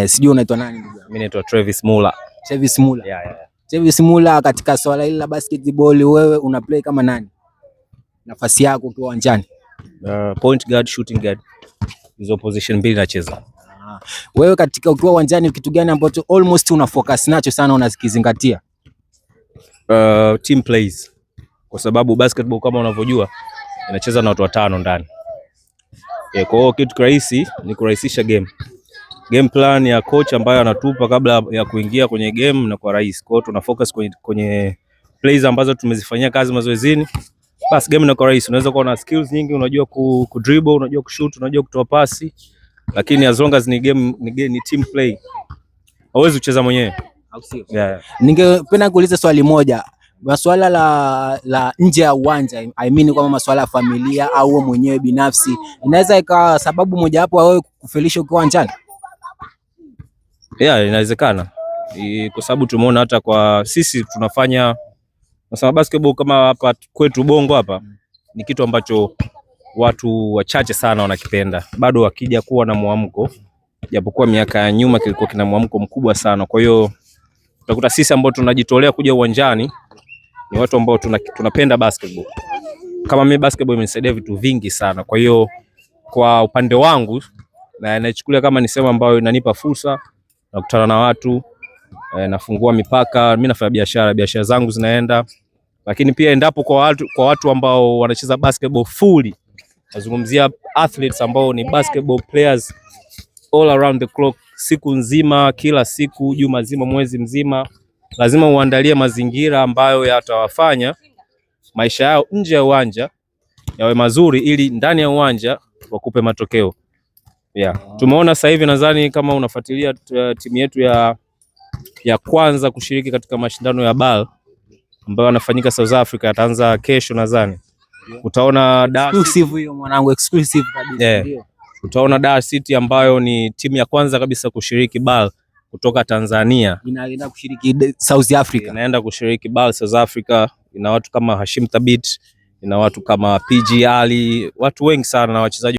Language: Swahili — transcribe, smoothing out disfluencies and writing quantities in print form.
Sijui unaitwa nani, ndugu yangu? Mimi naitwa Travis Mula. Travis Mula. Yeah. Travis Mula, katika swala hili la basketball wewe una play kama nani? Nafasi yako ukiwa uwanjani? Point guard, shooting guard. Hizo position mbili nacheza. Ah. Wewe katika ukiwa uwanjani kitu gani ambacho almost una focus nacho sana, unakizingatia? Team plays. Kwa sababu basketball, kama unavyojua, inacheza na watu watano ndani. Yeah, kwa hiyo kitu rahisi ni kurahisisha game. Game plan ya coach ambayo anatupa kabla ya kuingia kwenye game na kwa rahisi. Kwa hiyo tuna focus kwenye plays ambazo tumezifanyia kazi mazoezini. Bas, game inakuwa rahisi. Unaweza kuwa na skills nyingi, unajua ku dribble, unajua kushoot, unajua kutoa pasi, lakini as long as ni game, ni team play, hauwezi kucheza mwenyewe. Au sio? Yeah. Ningependa kuuliza swali moja. Masuala la nje ya uwanja, I mean kwamba masuala ya familia au wewe mwenyewe binafsi, inaweza ikawa sababu mojawapo wewe kufelisha ukiwa uwanjani? Yeah, inawezekana. Kwa sababu tumeona hata kwa sisi tunafanya, nasema basketball kama hapa kwetu Bongo hapa ni kitu ambacho watu wachache sana wanakipenda, bado wakija kuwa na mwamko, japokuwa miaka ya nyuma kilikuwa kina mwamko mkubwa sana. Kwa hiyo utakuta sisi ambao tunajitolea kuja uwanjani ni watu ambao tunapenda basketball. Kama mimi, basketball imenisaidia vitu vingi sana. Kwa hiyo kwa upande wangu na naichukulia kama ni sehemu ambayo inanipa fursa nakutana na watu, nafungua mipaka, mimi nafanya biashara, biashara zangu zinaenda, lakini pia endapo kwa watu ambao wanacheza basketball fully, nazungumzia athletes ambao ni basketball players all around the clock, siku nzima, kila siku, juma zima, mwezi mzima, lazima uandalie mazingira ambayo yatawafanya maisha yao nje ya uwanja yawe mazuri, ili ndani ya uwanja wakupe matokeo. Yeah. Tumeona sasa hivi, nadhani kama unafuatilia, timu yetu ya kwanza kushiriki katika mashindano ya BAL ambayo yanafanyika South Africa, yataanza kesho nadhani. Utaona Dar Exclusive hiyo, mwanangu, exclusive kabisa. Yeah. Ndio. Utaona Dar City ambayo ni timu ya kwanza kabisa kushiriki BAL kutoka Tanzania. Inaenda kushiriki South Africa. Inaenda kushiriki BAL South Africa. Ina watu kama Hashim Thabit, ina watu kama PG Ali, watu wengi sana na wachezaji.